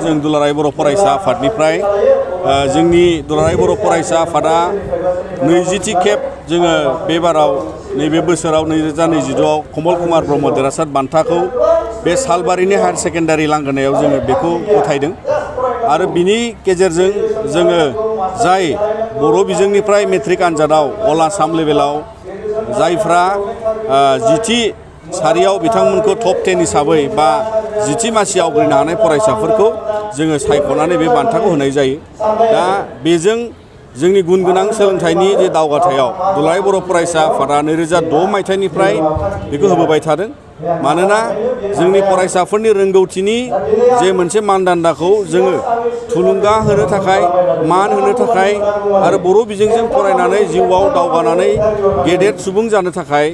जों दुलाराय बर' फरायसा आफादनिफ्राय जोंनि दुलाराय बर' फरायसा आफादा 20थि खेब जोङो बे बाराव नैबे बोसोराव 2022आव कमल कुमार ब्रह्म देरहासार बान्थाखौ बे सालबारिनि हायार सेकेन्डारि लांगोनायाव जोङो बेखौ गथायदों आरो बिनि गेजेरजों जोङो जाय बर' बिजोंनिफ्राय मेट्रिक आनजादाव अल आसाम लेभेलाव जायफ्रा 10थि सारियाव बिथांमोनखौ टप 10 हिसाबै बा 10थि मासि आवग्रिनो हानाय फरायसाफोरखौ जोङो सायख'नानै बे बान्थाखौ होनाय जायो। दा बेजों जोंनि गुन गोनां सोलोंथाइनि जे दावगाथायाव दुलाराय बर' फरायसा आफादा 2006 मायथाइनिफ्राय बेखौ होबोबाय थादों। मानोना जोंनि फरायसाफोरनि रोंगौथिनि जे मोनसे मानदान्दाखौ जोङो थुलुंगा होनो थाखाय मान होनो थाखाय आरो बर' बिजोंजों फरायनानै जिउआव दावगानानै गेदेर सुबुं जानो थाखाय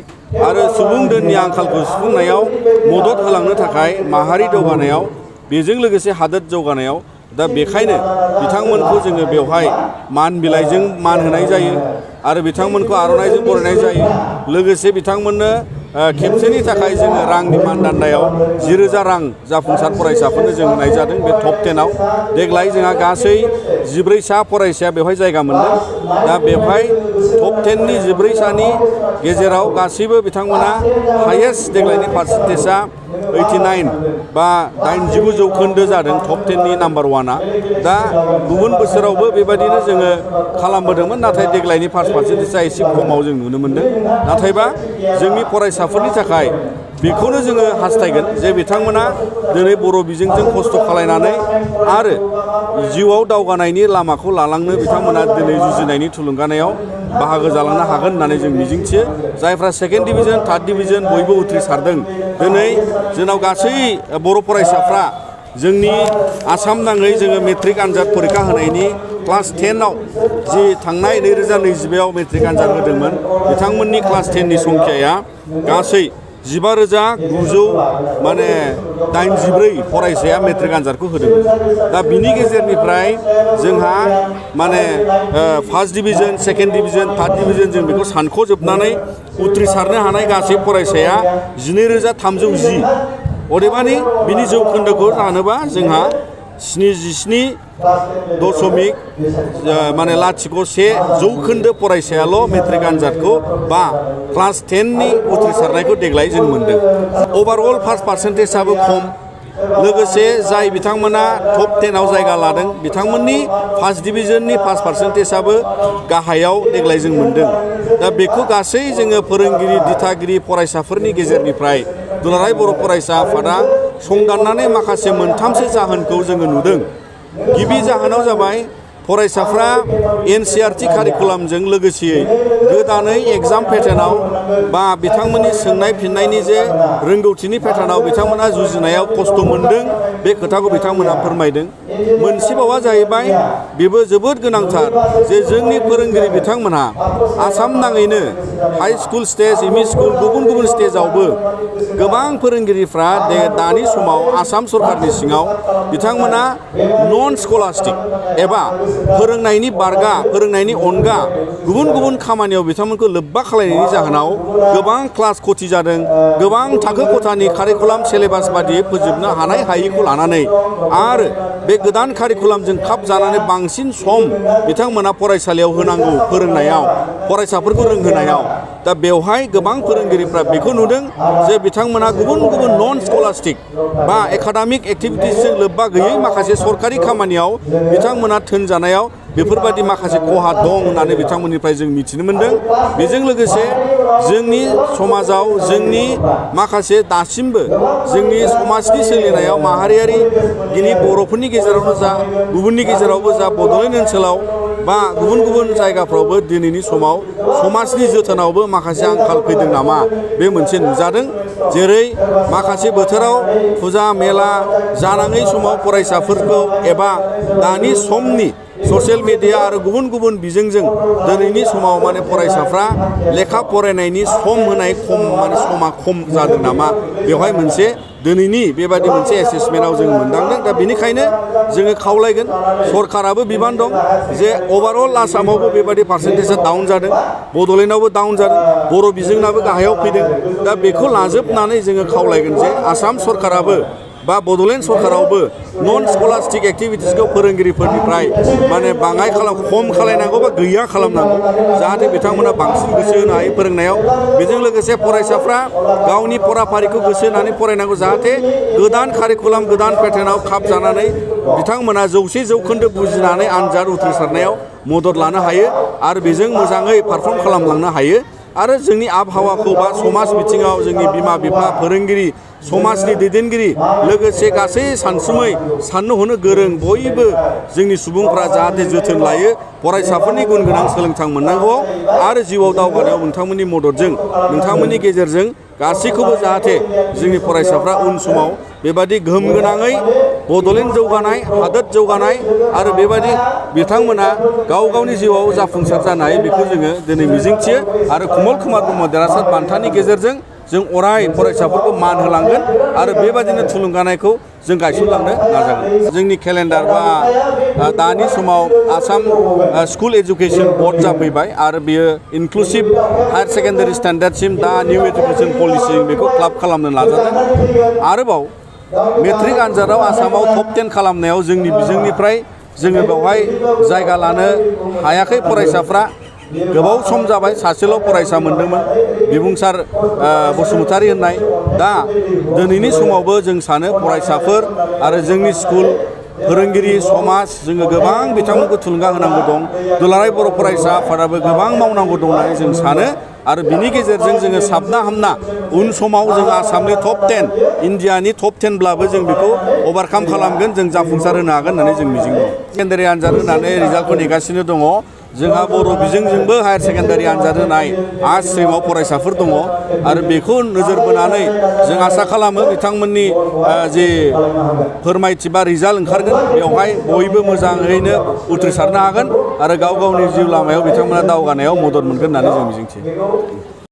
आरो सुबुं दोननि आंखालखौ सुफुंनायाव मदद होलांनो थाखाय माहारि दावगानायाव बेजों लोगोसे हादोर जौगानायाव दा बेखायनो बिथांमोनखौ जोङो बेवहाय मान बिलाइजों मान होनाय जायो आरो बिथांमोनखौ आर'नाइजों बरायनाय जायो। लोगोसे बिथांमोननो खेबसेनि थाखाय जोङो रांनि मानदान्दायाव 10,000 रां जाफुंसार फरायसाफोरनो जों होनाय जादों बे टप 10आव। देग्लाय जोंहा गासै 14 सा फरायसाया बेवहाय जायगा मोनदों। दा बेवहाय टप 10नि 14 सानि गेजेराव गासैबो बिथांमोना हायेस्ट देग्लायनि पार्सेन्टेजआ 89 बा 89 जौखोन्दो जादों टप 10नि नाम्बार 1आ। दा गुबुन बोसोरावबो बेबायदिनो जोङो खालामबोदोंमोन, नाथाय देग्लायनि फार्स्ट पार्सेन्टेजआ एसे खमाव जों नुनो मोन्दों। नाथायबा जोंनि फरायसाफोरनि थाखाय बेखौनो जोङो हास्थायगोन जे बिथांमोना दिनै बर' बिजोंजों खस्थ' खालायनानै आरो जिउआव दावगानायनि लामाखौ लालांनो बिथांमोना दिनै जुजिनायनि थुलुंगानायाव बाहागो जालांनो हागोन होननानै जों मिजिंथियो। जायफ्रा सेकेन्ड डिभिजन, थार्ड डिभिजन बयबो उथ्रिसारदों। दिनै जोंनाव गासै बर' फरायसाफ्रा जोंनि आसाम नाङै जोङो मेट्रिक आनजाद फरिखा होनायनि क्लास 10आव जि थांनाय 2022आव मेट्रिक आनजाद होदोंमोन बिथांमोननि क्लास 10नि संख्याया गासै 15,984 फरायसाया मेट्रिक आनजादखौ होदोंमोन। दा बिनि गेजेरनिफ्राय जोंहा first division, second division, third division जों बेखौ सानख'जोबनानै उथ्रिसारनो हानाय गासै फरायसाया 12,310। अदेबानि बिनि जौखोन्दोखौ जानोबा जोंहा 77.01 जौखोन्दो फरायसायाल' मेट्रिक आनजादखौ बा क्लास 10नि उथ्रिसारनायखौ देग्लाय जों मोन्दों। अभारअल फार्स्ट पार्सेन्टेजआबो खम। लोगोसे जाय बिथांमोना टप 10आव जायगा लादों बिथांमोननि फार्स्ट डिभिजननि फार्स्ट पार्सेन्टेजआबो गाहायाव देग्लाय जों मोन्दों। दा बेखौ गासै जोङो फोरोंगिरि, दिथागिरि, फरायसाफोरनि गेजेरनिफ्राय दुलाराय बर' फरायसा आफादा संदाननानै माखासे मोनथामसो जाहोनखौ जोङो नुदों। गिबि जाहोनाव जाबाय फरायसाफ्रा NCERT कारिकुलामजों लोगोसेयै गोदानै एग्जाम पेटार्नाव बा बिथांमोननि सोंनाय फिन्नायनि जे रोंगौथिनि पेटार्नाव बिथांमोना जुजिनायाव खस्थ' मोन्दों, बे खोथाखौ बिथांमोना फोरमायदों। मोनसेबावा जाहैबाय बेबो जोबोद गोनांथार जे जोंनि फोरोंगिरि बिथांमोनहा आसाम नाङैनो high school stage, ME school, गुबुन गुबुन स्टेजावबो गोबां फोरोंगिरिफ्रा दानि समाव आसाम सरकारनि सिङाव बिथांमोना नन स्कलास्टिक एबा फोरोंनायनि बारगा, फोरोंनायनि अनगा गुबुन गुबुन खामानियाव बिथांमोनखौ लोब्बा खालामनायनि जाहोनाव गोबां क्लास खथि जादों। गोबां थाखो खथानि कारिकुलाम सिलेबास बादियै फोजोबनो हानाय हायिखौ लानानै आरो बे गोदान कारिकुलामजों खाब जानानै बांसिन सम बिथांमोना फरायसालियाव होनांगौ फोरोंनायाव, फरायसाफोरखौ रोंहोनायाव। दा बेवहाय गोबां फोरोंगिरिफ्रा बेखौ नुदों जे बिथांमोना गुबुन गुबुन नन स्कलास्टिक बा एकाडेमिक एक्टिभिटिसजों लोब्बा गैयै माखासे सरकारि खामानियाव बिथांमोना थोनजानायाव बेफोरबायदि माखासे खहा दं होननानै बिथांमोननिफ्राय जों मिथिनो मोन्दों। बेजों लोगोसे जोंनि समाजाव जोंनि माखासे दासिमबो जोंनि समाजनि सोलिनायाव माहारियारि दिनै बर'फोरनि गेजेरावनो जा, गुबुननि गेजेरावबो जा, बड'लेण्ड ओनसोलाव बा गुबुन गुबुन जायगाफ्रावबो दिनैनि समाव समाजनि जोथोनावबो माखासे आंखाल फैदों नामा बे मोनसे नुजादों। जेरै माखासे बोथोराव फुजा मेला जानाङै समाव फरायसाफोरखौ एबा दानि समनि ससियेल मिडिया आरो गुबुन गुबुन बिजोंजों दिनैनि समाव फरायसाफ्रा लेखा फरायनायनि सम होनाय समा खम जादों नामा, बेवहाय मोनसे दिनैनि बेबादि मोनसे एसेसमेन्टआव जों मोनदांदों। दा बेनिखायनो जोङो खावलायगोन, सरकाराबो बिबान दं जे अभारअल आसामावबो बेबादि पार्सेन्टेजआ डाउन जादों, बड'लेण्डआवबो डाउन जादों, बर' बिजोंनाबो गाहायाव फैदों। दा बेखौ लाजोबनानै जोङो खावलायगोन जे आसाम सरकाराबो बा बड'लेण्ड सरकारावबो नन स्कलास्टिक एक्टिभिटिसखौ फोरोंगिरिफोरनिफ्राय माने बाङाय खम खालायनांगौ बा गैया खालामनांगौ जाहाथे बिथांमोना बांसिन गोसो होनो हायो फोरोंनायाव बेजों लोगोसे फरायसाफ्रा गावनि फराफारिखौ गोसो होनानै फरायनांगौ जाहाथे गोदान कारिकुलाम गोदान पेटार्नाव खाब जानानै बिथांमोना 100% बुजिनानै आनजाद उथ्रिसारनायाव मदद लानो हायो आरो बेजों मोजाङै पारफर्म खालामलांनो हायो आरो जोंनि आबहावाखौ बा समाज बिथिङाव जोंनि बिमा बिफा फोरोंगिरि समाजनि दैदेनगिरि लोगोसे गासै सानसुमै साननो हनो गोरों बयबो जोंनि सुबुंफ्रा जाहाथे जोथोन लायो फरायसाफोरनि गुन गोनां सोलोंथाइ मोननांगौ आरो जिउआव दावगानायाव नोंथांमोननि मददजों नोंथांमोननि गेजेरजों गासैखौबो जाहाथे जोंनि फरायसाफ्रा उन समाव बेबादि गोहोम गोनाङै बड'लेण्ड जौगानाय हादोर जौगानाय आरो बेबादि बिथांमोना गाव गावनि जिउआव जाफुंसार जानो हायो बेखौ जोङो दिनै मिजिंथियो आरो कमल कुमार ब्रह्म देरहासार बान्थानि गेजेरजों जों अराय फरायसाफोरखौ मान होलांगोन आरो बेबादिनो थुलुंगानायखौ जों गायसनलांनो नाजागोन जोंनि केलेन्डार बा दानि समाव आसाम स्कुल एजुकेसन बर्ड जाफैबाय आरो बेयो इनक्लुसिभ हायार सेकेन्डारि स्टेन्डार्डसिम दा निउ एजुकेसन पलिसि बेखौ क्लाब खालामनो नाजादों आरोबाव मेट्रिक आनजादाव आसामाव टप 10 खालामनायाव जोंनि बिजोंनिफ्राय जोङो बेवहाय जायगा लानो हायाखै फरायसाफ्रा गोबाव सम जाबाय सासेल' फरायसा मोनदोंमोन बिबुंसार बसुमतारी होननाय दा दिनैनि समावबो जों सानो फरायसाफोर आरो जोंनि स्कुल फोरोंगिरि समाज जोङो गोबां बिथांमोनखौ थुलुंगा होनांगौ दं दुलाराय बर' फरायसा आफादाबो गोबां मावनांगौ दं होननानै जों सानो आरो बिनि गेजेरजों जोङो साबना हामना उन समाव जों आसामनि टप 10 इन्डियानि टप 10 ब्लाबो जों बेखौ अभारकाम खालामगोन जों जाफुंसार होनो हागोन होननानै जों मिजिं दं सेकेन्डारि आनजाद होनानै रिजाल्टखौ नेगासिनो दङ जोंहा बर' बिजोंजोंबो हायार सेकेन्डारि आनजाद होनाय आर्ट्स स्ट्रिमाव फरायसाफोर दङ आरो बेखौ नोजोर बोनानै जों आसा खालामो बिथांमोननि जे फोरमायथि बा रिजाल्ट ओंखारगोन बेवहाय बयबो मोजाङैनो उथ्रिसारनो हागोन आरो गाव गावनि जिउ लामायाव बिथांमोना दावगानायाव मदद मोनगोन होननानै जों मिजिंथियो